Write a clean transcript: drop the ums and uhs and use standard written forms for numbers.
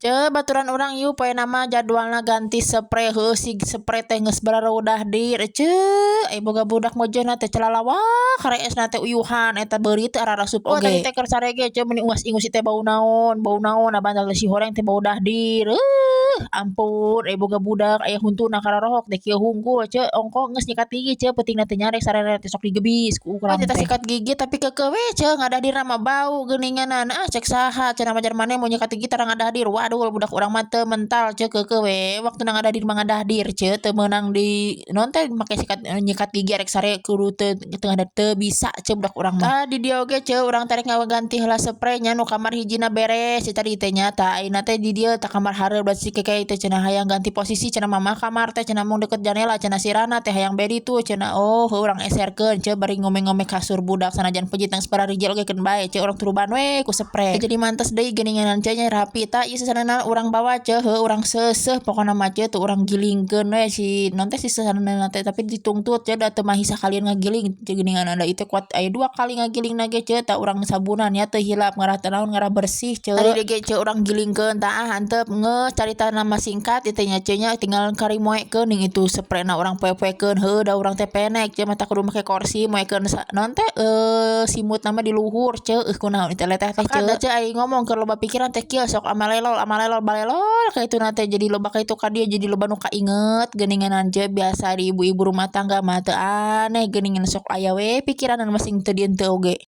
Ce, baturan urang yuk poena mah jadwalna ganti sepre. Heuh, si sepre teh geus barareudah dir ce, ai boga budak mojehna teh calalawak kareesna teh uyuhan eta beurit teh ararasup oge. Oh, tadi teh keur sare ge ce, meuni ungas-ingus teh bau naon, bau naon, bantal si horeng teh bau dahdir. Ampun, ai boga budak aya huntuna kararohok teh kieu hungkul ce. Ongkoh geus nyikat gigi ce, peutingna teh nyarek sarere teh sok digebis ku urang teh. Sikat gigi tapi keukeuh we ce, ngadahdirna mah bau geuningan. Ah, cek saha cenah majar maneh mau nyikat gigi tara ngadahdir? Waduh, budak urang mah teu mental ce, keukeuh we waktuna ngadahdir mah ngadahdir ce, teu meunang di naon teh make sikat nyikat gigi. Arek sare kudu teu teu teu bisa ce budak urang mah. Tah, di dieu oge ce, urang teh rek ngaganti heula sepre nya. Nu kamar hijina beres si tadi teh nya. Tah, ayeuna teh di dieu tah, kamar hareup. Si Keke teh cenah hayang ganti posisi cenah, "Mama, kamar teh," cenah, "mung deket janela," cenah, "sirahna teh hayang bedi tuh," cenah. Oh, heuh, urang eserkeun ce, bari ngome-ngome kasur budak. Sanajan pejit geus pararijil oge keun bae ce, urang turuban we ku sepre, jadi mantes deui geuningan ce nya, rapi. Tah, ieu sasanana urang bawa ce. Heuh, urang seuseuh pokona mah ce, tuh urang gilingkeun we si naon teh, si sasanana teh, tapi ditungtut ce, da teu mahi sakalian ngagiling ce geuningan. Da ieu teh kuat aya dua kali ngagilingna ge ce. Tah, urang sabunan nya, teu hilap, ngarah teu naon, ngarah bersih ce. Tadi ge ce urang gilingkeun. Tah, antep geus, caritana mah singkat ieu teh nya ce nya, tinggal kari moekeun ning itu seprena urang poe-poekeun. Heuh, da urang teh penek ce, matak kudu make korsi moekeun naon teh simutna mah di luhur ce. Kunaon ieu teh leteh teh ce? Ce, ai ngomong keur loba pikiran teh kieu, sok amalelol amalelol balelol ka ituna teh, jadi loba ka itu ka dieu, jadi loba nu kainget geuningan ce. Biasa di ibu-ibu rumah tangga mah teu aneh geuningan, sok aya we pikiran masing teu dieu oge.